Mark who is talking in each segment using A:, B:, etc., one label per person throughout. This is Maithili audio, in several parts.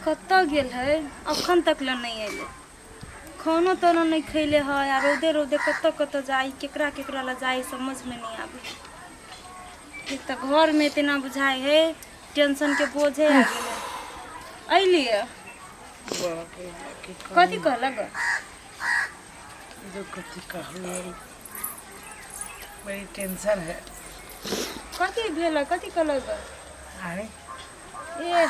A: कतऽ गेल है अखन तक ले नहि अयलै खानो तानो नहि खैले है आ रौदे रौदे कतऽ कतऽ जाइ केकरा केकरा लए जाइ समझमे नहि आबै एक तऽ घरमे तेना बुझाइ है टेंशनके बोझे आ गेलै अयलियै कथी कहलक
B: जो कथी कहू बड़ी टेंशन है
A: कथी भेल कथी कहलक
B: अरे
A: ए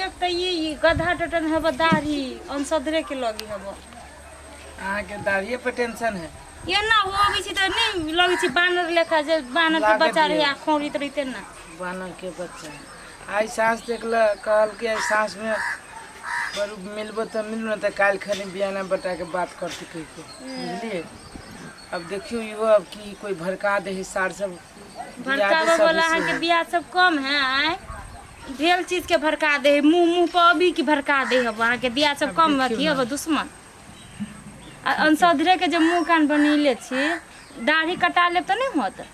A: एक तऽ ई गधा टटन हेब दाढ़ी अनसधरे के लगी हेब
B: अहाँके दाढ़िए पर टेंशन है
A: एना हो अबै छै तऽ नहि लगै छै बानर लेखा जे बानर के
B: लागत
A: बच्चा रहै
B: दियौ।
A: आ खौरित रहिते ने
B: बानर के बच्चा आइ साँझ देखल कहलकै आइ साँझमे पर मिलबो तऽ मिलू ना तऽ काल्हि खनी बियाना बटाके बात करती कहि के बुझलियै अब देखियौ इहो अब की कोई भड़का दे है सार सब
A: भड़काबऽ वाला अहाँके बियाह सब कम है आय भेल चीज के भड़का दे है मुँह मुँह पर अभी की भड़का दे है अहाँके बियाह सब कम अथी हब दुश्मन आ अनसधरे के जे मुँह कान बनैले छी दाढ़ी कटा लेब तऽ नहि होत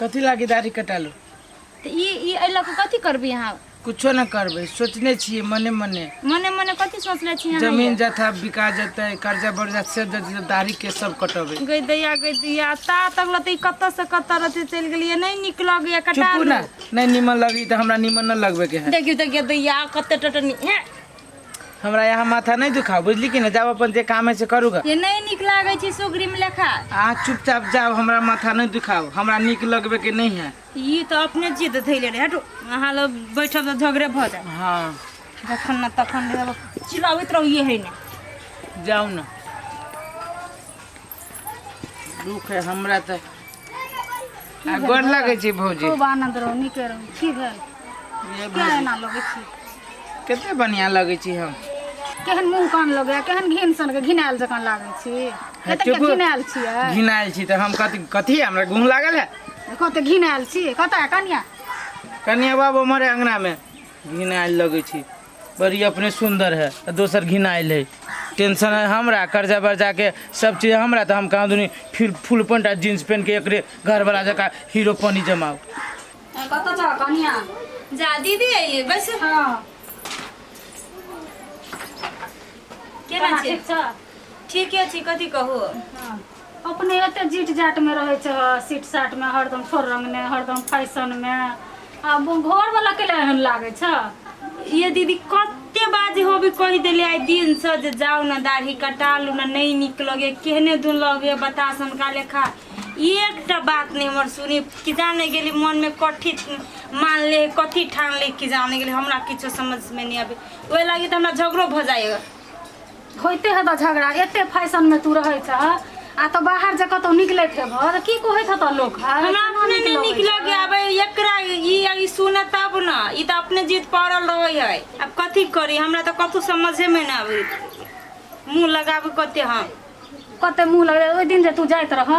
B: कथी लागी दाढ़ी कटा लू
A: तऽ ई ई एहि लऽ कऽ कथी करबै अहाँ
B: कुछो न करबै सोचने छियै मने मने
A: मने मने कथी सोचले छी अहाँ
B: जमीन जथा बिका जेतै कर्जा बढ़ से जेतै दाढ़ी के सब कटबै
A: गई दैया गई दैया ता तक लते कतऽ से कतऽ रहते चलि गेलियै नहि नीक लगैया कटा
B: चुपू ना नहीं निमन लगी तऽ हमरा निमन न लगबे के है
A: देखियौ देखियौ दैया कते टटनी हे
B: हमरा यहाँ माथा नहीं दुखाओ बुझली कि ना जाओ अपन जे काम है से करूगा
A: ये नहीं नीक लागै छै सुग्रीम लेखा
B: अहाँ चुपचाप जाओ हमरा माथा नहीं दुखाओ हमरा नीक लगबे के नहीं है
A: ई तऽ अपने जिद धैले रहे हटू अहाँ लग बैठब तऽ झगड़े भऽ जायत
B: हाँ
A: जखन ने तखन रहब चिल्लाबैत रहू ये है ने
B: जाउ ना दुख है हमरा तऽ आ गोर लागै छी भौजी
C: खूब आनन्द रहू नीके रहू की भेल
B: ये
C: किया
B: भौजी
C: एना लगै छी
B: कते बढ़िआँ लगै छी हम
C: केहन मुँह कान लगैया केहन घिन सन के घिनायल जकाँ लागै छी
B: हे
C: कते
B: चुप।
C: घिनायल छियै
B: घिनायल छी तऽ हम कथी कथी हमरा गुण लागल है
C: कते घिनायल छी कतऽ है कनिया
B: कनिया बाबू हमारे अंगना में घिनायल लगै छी बड़ी अपने सुंदर है आ दोसर घिनायल है टेंशन है हमरा कर्जा वर्जा के सब चीज हमरा तऽ हम कहाँ दुनी फिर फुल पेंट आ जींस पहन के एकरे घर वाला जकाँ हीरो पानी जमाउ
C: कतऽ छ कनिया
A: जा दीदी अइले बैस
C: हँ
A: केना छी
C: ठीक छ
A: ठीके छी कथी कहू
C: हँ। अपने एते जीट जाट में रहै छ सीट साट में हरदम ठोर रंगने हरदम फैशन में आ घर वाला के एहन लागै छ
A: ये दीदी कते बाजे होबे कहि देले आइ दिन से जे जाउ ना दाढ़ी कटा लू ना नहीं नीक लगे केहने दुन लगे बतासन का लेखा एकटा बात नहीं हमर सुनी कि जाने गेली मन में कथी मान ले कथी ठान ले कि जाने गेली हमरा किछो समझ में नहीं आबे ओहि लागी तऽ हमरा झगड़ो भऽ जाइए
C: होइते हेतऽ झगड़ा एते फैशन में तू रहै छ आ तऽ बाहर जे कतौ निकलैत हेबह तऽ की कहैत हेतऽ लोक है
A: हमरा अपने नहीं नीक लगे आबे एकरा ई ई सुने तब न ई तऽ अपने जिद पड़ल रहै है आब कथी करी हमरा तऽ कथू समझे में ना आबै मुँह लगाबू कते हम
C: कते मुँह लगलै ओहि दिन जे तू जाइत रह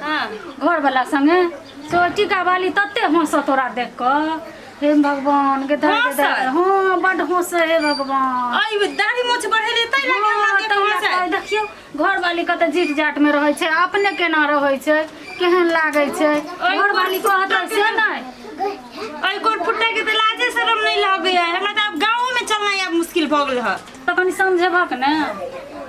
A: हाँ
C: घरवला संगे से ओहि टीका वाली तते हंसऽ तोरा देख कऽ हे भगवान गे धर गे धर
A: हँसै?
C: हँ बड्ड हंसै हे भगवान
A: अइ दाढ़ी मोछ बढ़ेले तै लागे हमरा
C: हँ,
A: देख
C: तै
A: हंसै
C: लए कऽ देखियौ घरवाली कते जीट जाट में रहै छै अपने केना रहै छै केहन लागै छै घरवाली कहतै से नहि
A: अइ गोर फुट्टा के तऽ लाजे शरम नहीं लगे है हमरा तऽ आब गाँव में चलना आब मुश्किल भऽ गेल है
C: तऽ कनि समझेबक ने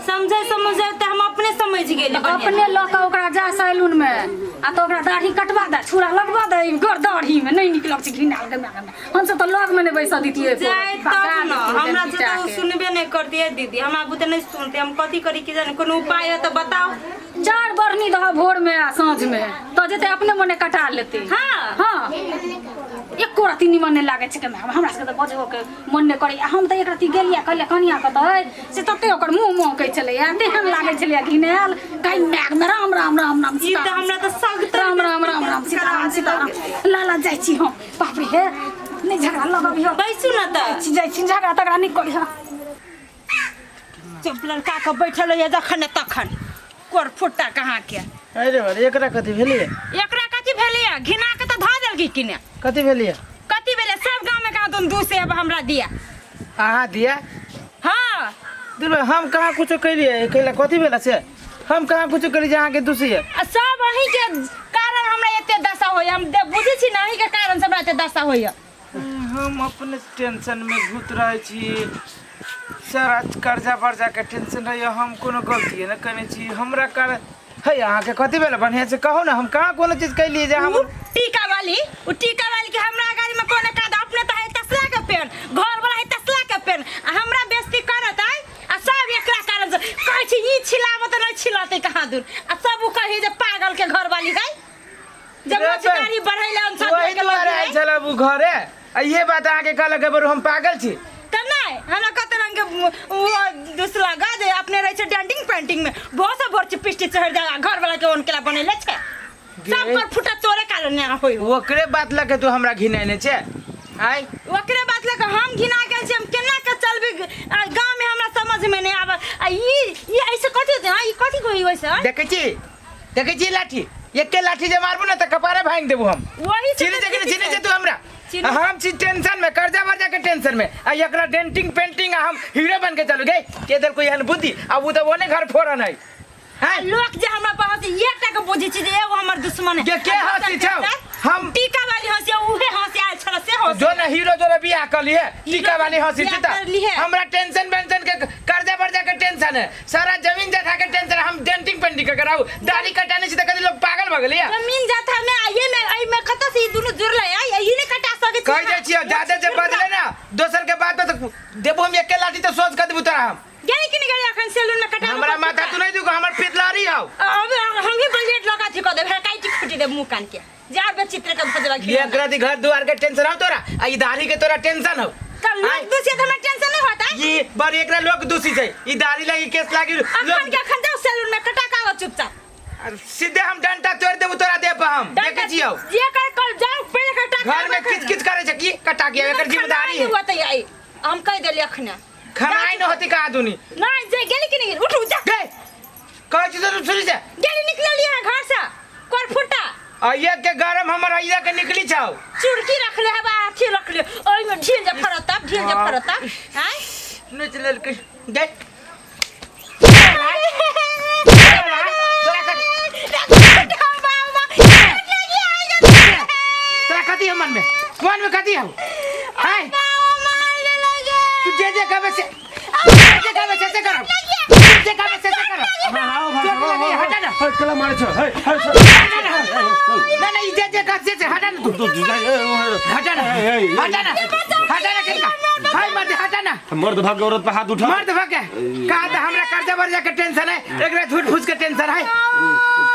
A: समझे समझे तऽ हम अपने समझ गेली
C: अपने लऽ कऽ ओकरा जा सैलून में आ तऽ ओकरा दाढ़ी कटवा दे छुरा लगवा दे गोर दाढ़ी में नहि नीक लगै छै घिनायल गंदा गंदा हमसब तऽ लग में नहि बैसऽ दितियै एको
A: जाए
C: रत्ती।
A: तब
C: भगा
A: न
C: दितियै
A: हमरा से
C: पिटा
A: तऽ
C: के।
A: सुनबे नहीं करती है दीदी हमरा बुते नहीं सुनते हम कथी करी कि जाने कोनो उपाय है तऽ बताओ
C: चार बरनी दह भोर में आ साँझ में तऽ जेतै अपने मने कटा लेतै
A: हाँ
C: हाँ एको रत्ती निमन नहि लागै छै के हमरा सबके तऽ बजबो के मन नहि करै हम तऽ एक रत्ती गेलियै कहलियै कनिया कतऽ अइ से तते ओकर मुँह महकै छलैया तेहन लागै छलैया घिनायल गाय माय राम राम राम राम
A: ई तऽ हमरा तऽ सख्त
C: राम राम राम राम सीताराम सीताराम लाला जाइ छी हम बाप रे हे नहि झगड़ा लगबियौ
A: बैसू न तऽ
C: छी जाइ छी झगड़ा तगड़ा नहि करिह
A: चुप लड़का के बैठल होइए जखन ने तखन कोर फुट्टा कहाँ के
B: अरे अरे एकरा कथी भेलियै
A: एकरा कथी भेलैया घिना के तऽ धऽ देलकै कि ने
B: कथी भेलियै
A: कथी भेलै सब गाँव में कहाँ तुम दू सेब हमरा दिया
B: अहाँ दिया
A: हाँ
B: दिलबे हम कहाँ कुछो कैलियै कैला कथी भेला से हम कहाँ कुछो कैलियै जे अहाँके दुषियै
A: आ सब अहीं के कारण हमरा एते दशा होइया हम बुझै छी ने अहीं के कारण से हमरा एते दशा होइया
B: हम अपने टेंशन में घुत रहै छी। सारा कर्जा वर्जा के टेंशन रहैया, हम कोनो गलती नहि कयने छी। हमरा कारण है अहाँके कथी भेल? बढ़िआँ से कहू ने, हम कहाँ कोनो चीज कैलियै जे हम
A: उ टीका वाली, उ टीका वाली के हमरा गाड़ी में कोनो काद अपने त है तसला के पेन, घर वाला है तसला के पेन, आ हमरा बेइज्जती करत है। आ सब एकरा कारण से कहै छी ई छिलाबत नहि छिलतै कहाँ दूर, आ सब उ कहै जे पागल के घर वाली है जब
B: रे
A: मोछ दाढ़ी बढ़ैले हम सब
B: वही दुआरे आयल छल उ घरे, आ इहे बात अहाँके कहलक बरू हम पागल छी।
A: तऽ नहि हमरा कते रंग के वो दूसरा गा जे अपने रहै छै डेंटिंग पेंटिंग में बहुत सब भोर पिष्टी चढ़ जा घर वाला के ओन केला बनेले छै, सब पर फुटा तोरे कारण ने होय।
B: ओकरे बात लके तू हमरा घिनेने छै आय?
A: ओकरे बात लके हम घिना गेल छी। हम केना के चलबी गाँव में हमरा समझ में नहीं आवे। आ ई ऐसे कथी होते? ई कथी कोई वैसे?
B: देखै छी, देखै छी लाठी, एके लाठी जे मारबू ने तऽ कपारे भांगि देबू हम।
A: वही से
B: चिन्है छै कि नहि चिन्है छै तू हमरा?
A: चिन्है।
B: हम छी टेंशन में, कर्जा वर्जा के टेंशन में, आ एकरा डेंटिंग पेंटिंग, आ हम हीरो बन के चलू। गे के देलको एहन बुद्धि? आ उ तऽ ओने घर फोड़न है। हैं?
A: लोक जे हमरा पर हंसी, एकटा के बुझै छी जे एगो हमर दुश्मन है।
B: के हंसी छौ? हम
A: टीका वाली हंसी, उहे हंसी आयल छल से हंसी।
B: जो ना हीरो जोरे बियाह कर लिए, टीका वाली हंसी
A: बियाह
B: छी
A: कर लिए।
B: हमरा टेंशन वेंशन के कर्जा वर्जा के टेंशन है, सारा जमीन जथा के टेंशन है। हम डेंटिंग पेंटिंग के कराऊ, दाढ़ी कटाने छी त कदी लोग पागल भ गेलिया।
A: जमीन जथा में आइए में एहि में कतऽ से ई दुनू जुड़लै? आइ एहि ने कटा सकै छी।
B: कह जाइ छियै जादे जे बजले ना दोसर के बात तो देबो हम एके लाठी तो सोच के देबो तोरा हम।
A: गेली कि नहीं गेली अखन सैलून में कटा?
B: हमरा माथा तू नहीं दुखो, हमर पितलारी हौ।
A: अब हम ही ब्लेड लगा थी कऽ देब, काटि खुटी देब मुंह कान के जा चित्र के भजवा।
B: ये एकरा दी घर द्वार के टेंशन हौ तोरा, आ ई दाढ़ी के तोरा टेंशन हौ।
A: तब लोग दूसरे तो हमरा टेंशन नहीं होता।
B: ई बड़ एकरा लोग दूषी छै, ई दाढ़ी लागी केस लागी
A: अखन
B: लोग
A: के अखन जाओ सैलून में कटा के आओ चुपचाप।
B: सीधे हम डंटा तोड़ देबू तोरा देह पर, हम देखै छियौ।
A: जे कर कल जाओ पहिले कटा के
B: घर में किच किच करे छै की कटा के, एकर जिम्मेदारी है।
A: होतै आई हम कह देली अखने।
B: खनाई न होती का दुनी।
A: नहीं जे गेली कि नहीं? उठ जा।
B: गए कहै छी तो सुनी जा।
A: गेली निकलली है घर से कर फुटा।
B: आइया के गरम हमर आइया के निकली छौ।
A: चुड़की रखले हवा अथी रखले ओइ में ढील जे फरता, ढील जे फरता। आय
B: नोच लेलकै गए। तोरा कथी है मन में? मन में कथी है? हाय तू जे जे कहबे से, जे जे कहबे से से करब, जे कहबे से से करब।
D: हाँ, आओ भाई,
B: चोट
D: आओ,
B: लगी,
D: आओ,
B: हटा ना।
D: हे, केला मारे छौ, हे, हे,
B: हटा ना, ना ना ई जे जे कहबे से से हटा ना तू।
D: तू जा, ए, ए,
B: हटा ना,
D: ए, ए, ए,
B: हटा ना, हटा ना किनका हाय मर्द, हटा ना।
D: मर्द भाग औरत पे हाथ उठा।
B: मर्द भके कहा था हमरा कर्जा वर्जा के टेंशन है, एकरा झूठ फूस के टेंशन है।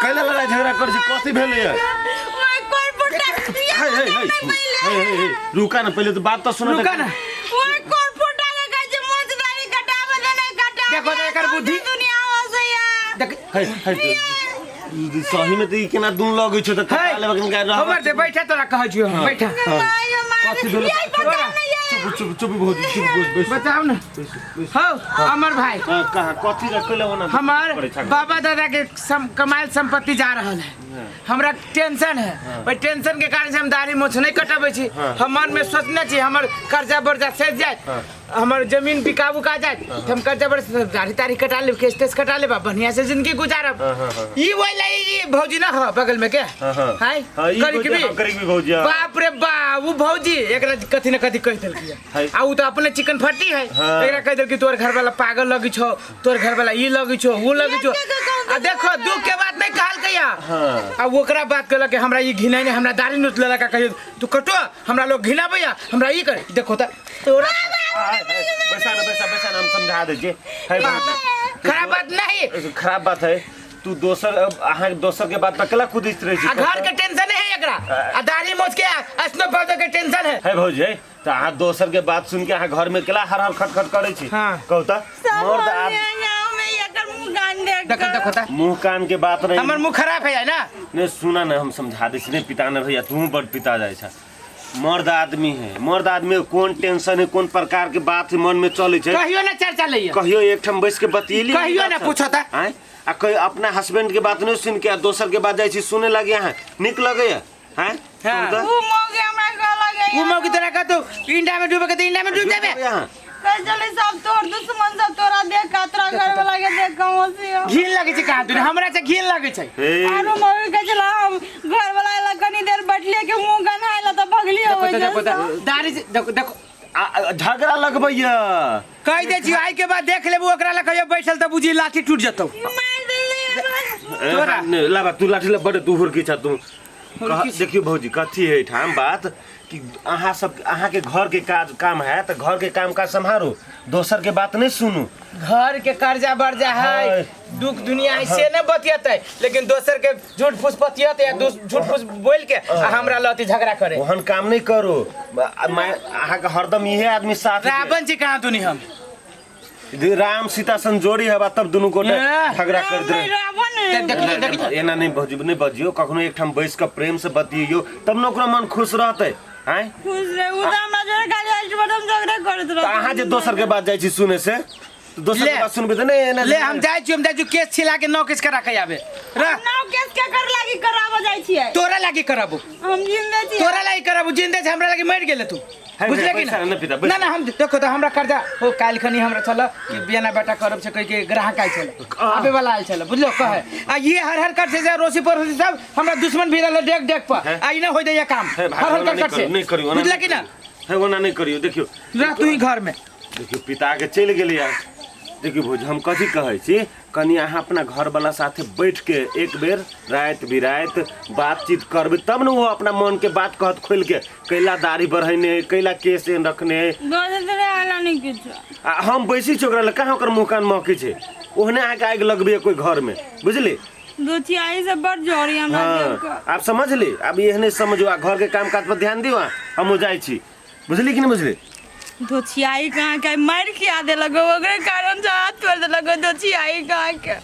D: कैला लड़ाई झगड़ा कर छी, कथी भेलै है?
A: ओइ कोर फुटा।
D: हे, हे, हे, हे, हे, हे, रुका ना, पहले तो बात तो सुनो।
B: रुका ना।
A: ओइ कोर फुटा के कहै छै मोच दाढ़ी कटाबे दे नहीं कटाबे।
B: देखो तो एकर बुद्धि।
A: दुनिया हंसैया।
B: देख
D: हे, हे, सही में तो ई केना दून लगै छौ त कटा लेबे के रह।
B: हमर दे बैठा, तोरा कहै छियौ बैठा।
D: कथी भेलै? चुप चुप चुप भौजी, चुप, बैस बैस।
B: बताउ ना।
D: बैस, बैस।
B: हौ अमर भाई।
D: हाँ, कहाँ कथी रखले हो ना?
B: हमार
D: परीक्षा के।
B: बाबा दादा के कमायल संपत्ति जा रहल है, हमरा टेंशन है। ओहि टेंशन के कारण से हम दाढ़ी मोछ नहीं कटबै छी। हम मन में सोचने छी हमर कर्जा वर्जा सेज जाए, हमर जमीन बिका उका जाए त हम कर्जा वर्जा दाढ़ी ताढ़ी कटा लेब, केस तेस कटा लेब, बढ़िया से जिंदगी गुजारब। ई वही ला ई भौजी ना हो बगल में के?
D: हाँ, हाँ।
B: हाय
D: हाँ, ई
B: करी
D: भौजी,
B: के भी?
D: हाँ, करी के भी भौजी, हाँ।
B: बाप रे बा, उ भौजी एकरा कथी न कथी कहि देलकी।
D: हाय।
B: आ उ त अपने चिकन फट्टी है।
D: हाँ।
B: एकरा कहि देलकी तोर घर वाला पागल लगी छौ, तोर घर वाला ई लगी छौ, उ लगी छौ। आ देखो दुख के बात नहीं कहल कहिया।
D: हाँ।
B: आ ओकरा बात कहलक कि हमरा ई घिनाई नहीं, हमरा दाढ़ी नोच लेलक, आ कहियो तू कटो हमरा लोग घिनाबैया, हमरा ई कर। देखो त तोरा
D: बैसा ना, बैसा, बैसा ना, हम समझा दै छियै। है भौजी।
B: खराब बात नहीं।
D: खराब बात है। तू दोसर अहाँ दोसर के बात पर केला कुदित रहै छी?
B: आ घर के टेंशन है एकरा, आ दाढ़ी मोछ के स्नो पाउडर के टेंशन है।
D: है भौजी, है त अहाँ दोसर के बात सुन के अहाँ घर में केला हर हर खट खट करै छी?
B: हाँ।
D: कहू त मर्द आद
B: देखो देखो त
D: मुंह कान के बात नहीं।
B: हमर मुंह खराब है ना?
D: नहीं सुना ना, हम समझा दै छी। नहीं पिता ना भैया, तू बड़ पिता जाइ छ। मर्द आदमी है, मर्द आदमी के कोन टेंशन है, कोन प्रकार के बात है मन में चलै छै,
B: कहियो ना चर्चा लैया,
D: कहियो एक ठाम बैस के बतियेली
B: कहियो ना पूछो त।
D: आँय? आ कहियो अपना हस्बैंड के बात नहीं सुन के आ दोसर के बात जाइ छी सुने लगे अहाँ, नीक लगैया? आँय?
B: हाँ।
D: कहू त।
A: उ मौगी हमरा कहलक
B: उ मौगी तोरा कहतौ इंडा में डूबे के त इंडा में डूब जेबे।
D: अहाँ
A: कह चले सब तोर दुश्मन सब तोरा देख के तोरा घर वाला के देख के हंसी
B: घिन लगे छै कहाँ तोरा, हमरा से घिन लगे छै।
D: हे
A: आरो मौगी कह चला हम घर वाला लग कनी देर बैठले के मुंह गन्हाइला त भग लगली
B: देखो
A: हो
B: तो, देखो तो, दाढ़ी से- देखो देखो।
D: झगड़ा लगबैया।
B: कहि दै छी, आइ के बाद देख लेबू ओकरा लग कहियो बैठल तऽ बुझी लाठी टूट जतौ।
A: मार देली।
B: तोरा।
D: ए, लाबा तू लाठी ला, बड़े तू हुरकी छा तू।
B: हुरकी छी।
D: देखियो भौजी, कथी है ठाम बात कि अहाँ सब अहाँ के घर के काज काम है तऽ घर के काम काज सम्हारू, दोसर के बात नहीं सुनू।
B: घर के कर्जा बर्जा है,
D: है।
B: दुख दुनिया है से नहीं बतियते, लेकिन दोसर के झूठ फूस बतियते या झूठ फूस बोल के आ हमरा लती झगड़ा करे।
D: ओहन काम नहीं करू। अहाँ के हरदम इहे आदमी साथ दे।
B: रावण जी कहाँ दुनी हम?
D: यदि राम सीता सन जोड़ी हवा तब दुनू गोटे
B: ए।
D: झगड़ा कर दे।
A: रावण।
B: देखी देखी।
D: एना नहीं भौजी, नहीं बजियो। कखनो एकठाम बैस के प्रेम से बतियौ तब न ओकरा मन खुश रहतै। आँय?
A: खुश रहे उ त हमरा जोरे खाली आइस बटम झगड़ा करैत
D: तऽ
A: रहत।
D: अहाँ जे दोसर के बात जाइ छी सुने से, तऽ दोसर
B: ले।
D: के बात सुनबै तऽ नहि एना।
B: ले, हम जाइ छी, हम जाइ छी केस छिला के नौ केस करा के आबे रह।
A: नाव केस के कर लागी कराबो जाइ छियै?
B: तोरा लागी कराबू।
A: हम जिंदे छी।
B: तोरा लागी कराबू, जिंदे छै, हमरा लागी मरि गेले तू।
D: है,
B: बुझले कि
D: बैसा
B: ना?
D: ना पिता, बैसा।
B: ना ना, हम देखो तो हमरा कर्जा हो, काल्हि खनी हमरा छल कि बियाना बेटा करब छै कहि के ग्राहक आयल छल, आबे वाला आयल छल, बुझलो कहे आ ये हर हर कर से जे रोसी पड़ोसी सब हमरा दुश्मन भी रहले डेक डेक पर
D: है।
B: आ ई ना होय दैया काम।
D: हे भाई,
B: हर हर
D: ओना
B: कर
D: नहि
B: कर से
D: करू, नहि करियौ, ओना
B: बुझले
D: नहि
B: कि ना?
D: करियौ। हे, ओना नहि करियौ। देखियौ।
B: रह तू ही घर में।
D: देखियौ, पिता के चलि गेलियै। देखियौ भौजी, हम कथी कहै छी, कनि अहाँ अपना घरवला साथे बैठ के एक बेर राति बिराति बातचीत करबै तब ने ओ अपना मन के बात कहत खोलि के, कैला दाढ़ी बढ़ेने है, कैला केस एहन रखने है।
A: बजैत रहे आला नहीं किछु।
D: आ हम बैसी छी ओकरा लग, कहाँ ओकर मुँह कान महकै छै? ओहने अहाँके आगि लगबैए कोइ घरमे, बुझली?
A: दोचियाई से बड़ जोड़ी हमरा देख
D: हाँ
A: के।
D: आब समझली, आब एहने समझू आ घरके काम काज पर ध्यान दियौ। अहाँ हमहूँ जाइ छी, बुझली कि नहि बुझली?
A: दोचियाई कहाँ के मार खिया देलक, ओकरे कारण से हाथ तोड़ देलक दोचियाई कहाँ के।